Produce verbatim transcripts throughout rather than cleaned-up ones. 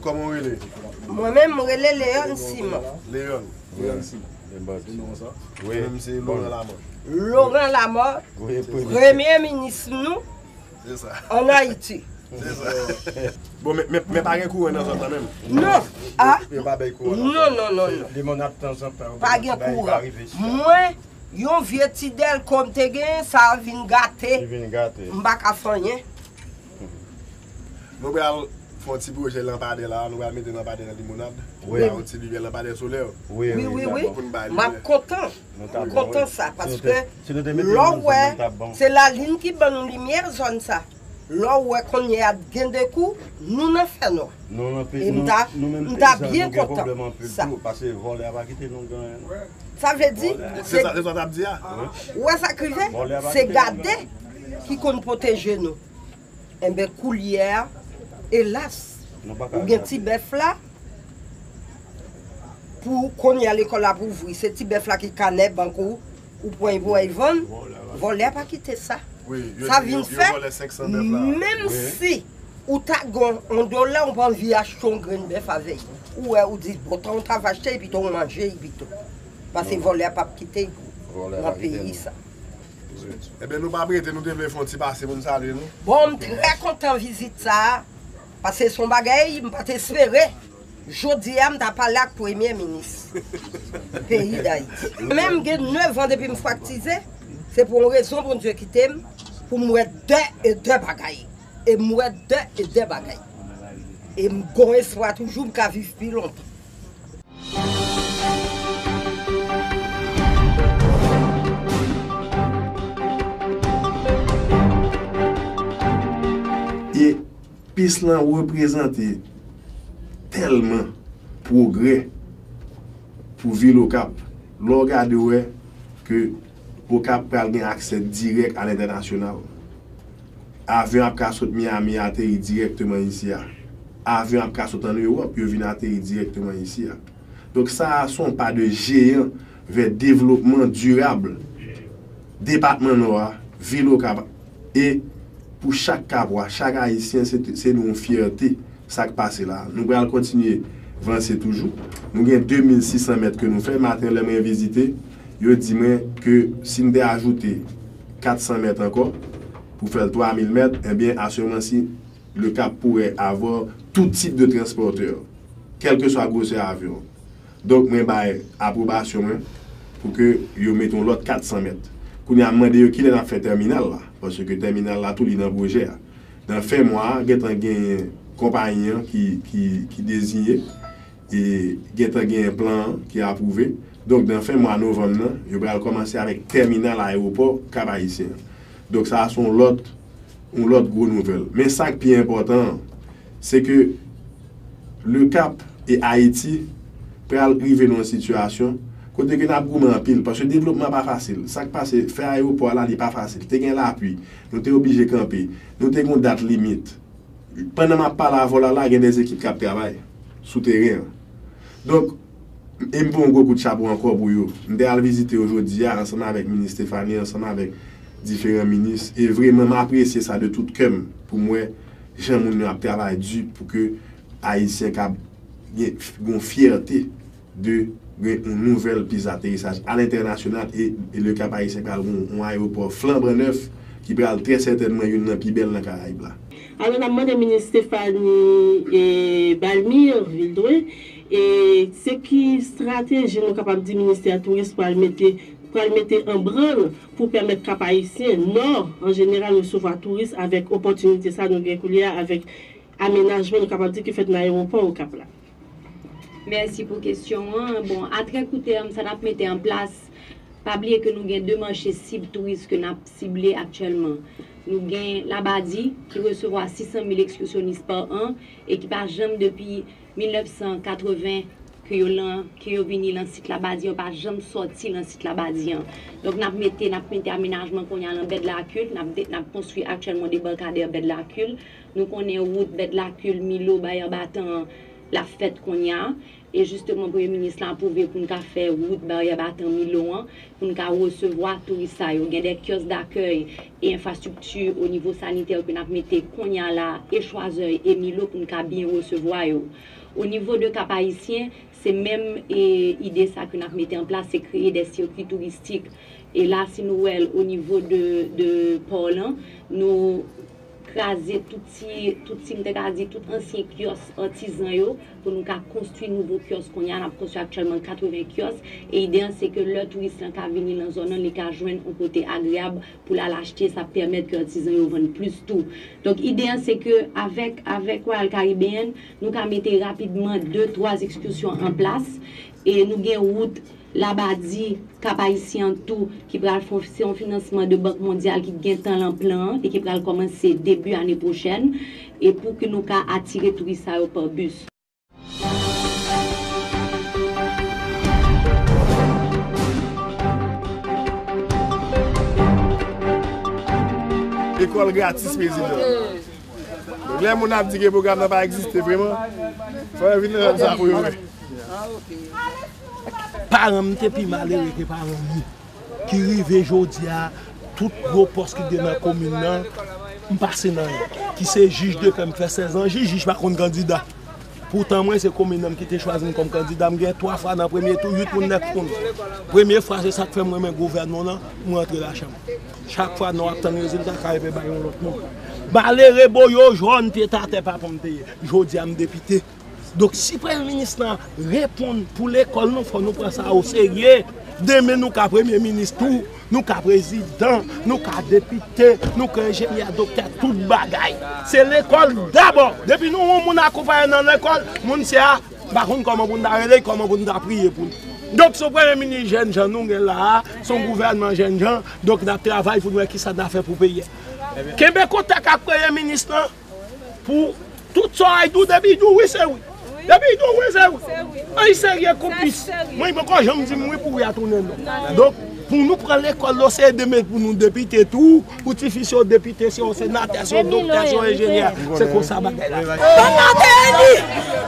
Kòman w rele? Mwen menm, mwen rele Leon Simon. Leon. Leon Simon. Wi. Menm se Laurent Lamothe. Laurent Lamothe, premye minis nou an Ayiti. Se sa. Bon, men, men, men pa gen kouran nan zòn nan menm? Non. Ah. Yo pa bay kouran nan zòn nan. Non, non, non, non. Limonad tanzantan. Pa gen kouran. Mwen, yon vye ti dèlko m te gen, sa vin gate. Li vin gate. M pa ka fè anyen. Nou pral fè yon ti pwojè lanpadè la, nou pral mete lanpadè nan Limonad. Wi. Yon ti limyè lanpadè solè. Wi, wi, wi. M ap kontan. M kontan sa, paske lè w wè, se lalin ki ban nou limyè zòn sa. Lè w wè kounye a gen de kou, nou nan fènwa. E m ta, m ta byen kontan sa. Sa vle di, se, ou wè sa k rive? Se gade ki konn pwoteje nou. Enben, koulye a, elas, ou gen ti bèf la, pou kounye a lekòl ap ouvri, se ti bèf la ki kanè bank ou, ou pran pou al vann, vòlè a pa kite sa. Sa vin fè, menm si ou ta gen yon dola, ou pa anvi achte yon grenn bèf avè l. Ou wè, ou di, bon, tan ou ta va achte, pito ou manje, pito. Paske vòlè a p ap kite nan peyi sa. Ebyen, nou p ap rete, nou te vle fè yon ti pase pou n salye nou. Bon, m trè kontan vizit sa a, paske se yon bagay m pa t espere. Jodi a, m ta pale ak premye minis peyi Dayiti. Men m gen nèf an depi m fwaktize, se pou yon rezon Bondye kite m, pou m wè de e de bagay. E m wè de e de bagay. E m gon espwa toujou, m ka viv pi lontan. E pis lan reprezante tèlman pwogrè pou vil Okap. Lè w gade, w wè ke Okap pral gen aksè dirèk a lentènasyonal. Avyon ap ka sot Miami ateri dirèkteman isi a. Avyon ap ka sot ann Ewòp, yo vin ateri dirèkteman isi a. Donk, sa a se yon pa de jeyan vè devlopman dirab depatman Nò a, vil Okap, e pou chak Kapwa, chak Ayisyen, se, se nou yon fyète. Sa k pase la. Nou pral kontinye vanse toujou. Nou gen de mil sis san mèt ke nou fè. Maten, lè mwen vizite, yo di mwen ke si n te ajoute kat san mèt ankò pou fè l twa mil mèt, ebyen, à ce moment-ci, le Cap pourrait avoir tout type de transporteur, kèlkeswa gwosè avyon. Donk, mwen bay apwobasyon mwen pou ke yo mete yon lòt kat san mèt. Kounye a, m mande yo kilè n ap fè tèminal la, paske tèminal la tou, li nan pwojè a. Nan fen mwa a, gentan genyen konpayi an ki, ki, ki deziye, e gentan genyen plan an ki apwouve. Donk, nan fen mwa novanm nan, yo pral kòmanse avèk tèminal ayewopò Kap Ayisyen an. Donk, sa a se yon lòt, yon lòt gwo nouvèl. Men sa k pi enpòtan an, se ke Le Cap e Ayiti pral rive nan yon sitiyasyon kote ke n ap goumen anpil, paske devlopman pa fasil. Sa k pase, fè ayewopò a la, li pa fasil. Te gen lapli, nou te oblije kanpe, nou te gen yon dat limit. Pandan m ap pale avè w la, la, gen de ekip k ap travay sou teren an. Donk, e m voye yon gwo kout chapo ankò pou yo. M te al vizite yo jodi a ansanm avèk minis Stephanie, ansanm avèk diferan minis. E vreman, m apresye sa de tout kè m pou m wè jan moun yo ap travay di pou ke Ayisyen kab gen, gen yon fyète de gen yon nouvèl pis daterisaj alentènasyonal e, e Le Cap Haïtien pral gen yon, yon ayewopò flanban nèf ki pral trè sètènman youn nan pi bèl nan Karayib la. Alò, n ap mande minis Stephanie, e, Balmir Vildre, e, se ki estrateji nou kapab di ministè touris pral mete, pral mete an branl pou pèmèt Kap Ayisyen, Nò an jeneral, resevwa touris avèk opòtinite sa nou gen koulye a avèk amenajman, nou kapab di, ki fèt nan ayewopò Okap la. Mèsi pou kesyon an. Bon, a trè kou tèm, sa n ap mete an plas, pa bliye ke nou gen de mache sib touris ke n ap sible aktyèlman. Nou gen Labadi, ki resevwa sis san mil ekskèsyonis pa an, e ki pa janm depi mil nèf san katreven ke yo lan, ke yo vini lan sit Labadi, yo pa janm sòti lan sit Labadi an. Donk, n ap mete, n ap mete amenajman kounye a lan Bèdlakil, n ap de-, n ap konstwi aktyèlman debakadè Bèdlakil. Nou konnen wout Bèdlakil, Milo, Bayan Batan an, l ap fèt kounye a. E jisteman, Premye Minis la apwouve pou n ka fè wout baryè batan Milo an, pou n ka resevwa touris sa yo. Gen de kyòs dakèy e enfrastrikti o nivo sanitè ke n ap mete kounye a la, e Chwazèy e Milo, pou n ka byen resevwa yo. O nivo de Kap Ayisyen, se menm e, ide sa ke n ap mete an plas, se kreye de sikui touristik. E la, si nou wè l o nivo de, de pò lan, nou kraze tout ti, tout ti, m te ka di, tout ansyen kyòs atizan yo, pou nou ka konstwi nouvo kyòs kounye a. N ap konstwi aktyèlman katreven kyòs. E ide an, se ke lè touris lan ka vini nan zòn nan, li ka jwenn yon kote agreyab pou l al achte, sa ap pèmèt ke atizan yo vann plis tou. Donk, ide an, se ke avèk, avèk Royal Caribbean, nou ka mete rapidman de, twa ekskèsyon an plas. E nou gen wout Labadi, Kap Ayisyen an tou, ki pral fè, se yon finansman de Bank Mondyal ki gentan lan plan an e ki pral kòmanse debi ane pwochèn, e pou ke nou ka atire touris sa yo pa bis. Lekòl gratis, prezidan. Donk, lè moun ap di ke pwogram nan pa egziste vreman, fò yo vin nan zòn sa pou yo wè. Paran m te pi malere ke paran nou. Ki rive jodi a, tout gwo pòs ki gen nan komin nan, m pase nan yo. Ki se jij de pè, m fè sèz an jij, jij pa konn kandida. Poutan mwen, se komin nan m ki te chwazi m kòm kandida. M gen twa fwa nan premye tou, uit moun, nèf moun. Premye fwa, se sa k fè m renmen gouvènman nan, m rantre lachanm. Chak fwa non ap tann rezilta, K P bay yon lòt non. Malere boyo jòn, pye atè, pa pon m te ye. Jodi a, m depite. Donk, si Premye Minis lan reponn pou lekòl nou, fò nou pran sa oserye. Demen, nou ka Premye Minis tou, nou ka prezidan, nou ka depite, nou ka enjenyè, doktè, tout bagay. Se lekòl dabò. Depi nou wè yon moun akonpaye nan lekòl, moun sa a, m pa konn kòman pou n ta rele l, kòman pou n ta priye pou l. Donk, se yon Premye Minis jènjan nou gen la a, se yon gouvènman jènjan, donk n ap travay pou n wè kisa n a fè pou peyi a. Kenbe kontak ak Premye Minis lan, pou tout sa w di, depi di w wi, se wi. Depi di w wi, se wi. Ay, serye konplis. Mwen, mwen poko janm di m wi pou wi a tounen non. Donk, pou nou pran lekòl la, se demen pou nou depite tou, pou tifi se yon depite, se yon senatè, se yon doktè, se yon enjenyè. Se konsa bagay la. Ban Martelly!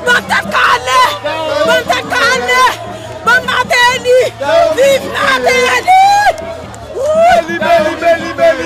Ban tèt kale! Ban tèt kale! Ban Martelly! Viv Martelly! Beli, beli, beli, beli.